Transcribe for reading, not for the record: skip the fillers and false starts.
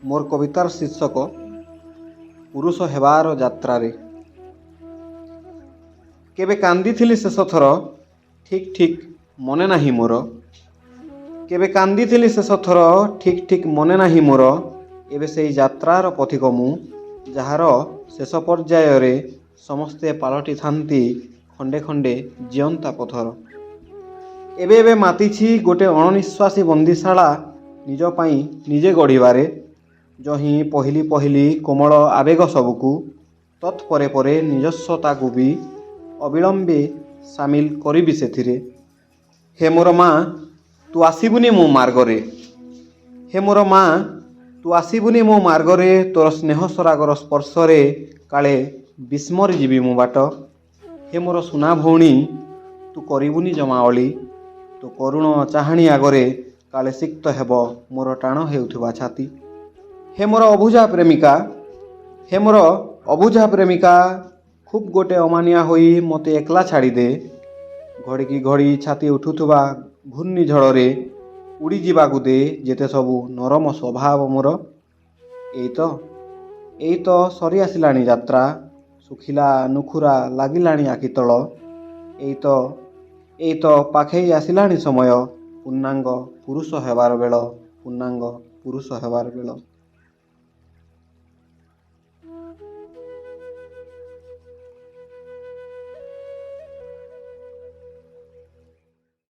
ମୋର କବିତାର ଶୀର୍ଷକ ପୁରୁଷ ହେବାର ଯାତ୍ରାରେ। କେବେ କାନ୍ଦିଥିଲି ଶେଷଥର, ଠିକ୍ ଠିକ୍ ମନେ ନାହିଁ ମୋର। କେବେ କାନ୍ଦିଥିଲି ଶେଷଥର, ଠିକ୍ ଠିକ୍ ମନେ ନାହିଁ ମୋର। ଏବେ ସେଇ ଯାତ୍ରାର ପଥିକ ମୁଁ, ଯାହାର ଶେଷ ପର୍ଯ୍ୟାୟରେ ସମସ୍ତେ ପାଲଟିଥାନ୍ତି ଖଣ୍ଡେ ଖଣ୍ଡେ ଜିଅନ୍ତା ପଥର। ଏବେ ଏବେ ମାତିଛି ଗୋଟେ ଅଣନିଶ୍ୱାସୀ ବନ୍ଦିଶାଳା ନିଜ ପାଇଁ ନିଜେ ଗଢ଼ିବାରେ, ଯହିଁ ପହିଲି ପହିଲି କୋମଳ ଆବେଗ ସବୁକୁ, ତତ୍ ପରେ ପରେ ନିଜସ୍ୱତାକୁ ବି ଅବିଳମ୍ବେ ସାମିଲ କରିବି ସେଥିରେ। ହେ ମୋର ମା, ତୁ ଆସିବୁନି ମୋ ମାର୍ଗରେ। ହେ ମୋର ମା, ତୁ ଆସିବୁନି ମୋ ମାର୍ଗରେ। ତୋର ସ୍ନେହ ସରାଗର ସ୍ପର୍ଶରେ କାଳେ ବିସ୍ମରି ଯିବି ମୁଁ ବାଟ। ହେ ମୋର ସୁନା ଭଉଣୀ, ତୁ କରିବୁନି ଜମା ଅଳି। ତୋ କରୁଣ ଚାହାଣୀ ଆଗରେ କାଳେ ସିକ୍ତ ହେବ ମୋର ଟାଣ ହେଉଥିବା ଛାତି। ହେ ମୋର ଅବୁଝା ପ୍ରେମିକା, ହେ ମୋର ଅବୁଝା ପ୍ରେମିକା, ଖୁବ୍ ଗୋଟେ ଅମାନିଆ ହୋଇ ମୋତେ ଏକଲା ଛାଡ଼ିଦେ। ଘଡ଼ିକି ଘଡ଼ି ଛାତି ଉଠୁଥିବା ଘୂର୍ଣ୍ଣିଝଡ଼ରେ ଉଡ଼ିଯିବାକୁ ଦେ ଯେତେ ସବୁ ନରମ ସ୍ୱଭାବ ମୋର। ଏଇ ତ, ଏଇ ତ ସରି ଆସିଲାଣି ଯାତ୍ରା। ଶୁଖିଲା ନୁଖୁରା ଲାଗିଲାଣି ଆଖିତଳ। ଏଇ ତ, ଏଇ ତ ପାଖେଇ ଆସିଲାଣି ସମୟ, ପୂର୍ଣ୍ଣାଙ୍ଗ ପୁରୁଷ ହେବାର ବେଳ, ପୂର୍ଣ୍ଣାଙ୍ଗ ପୁରୁଷ ହେବାର ବେଳ।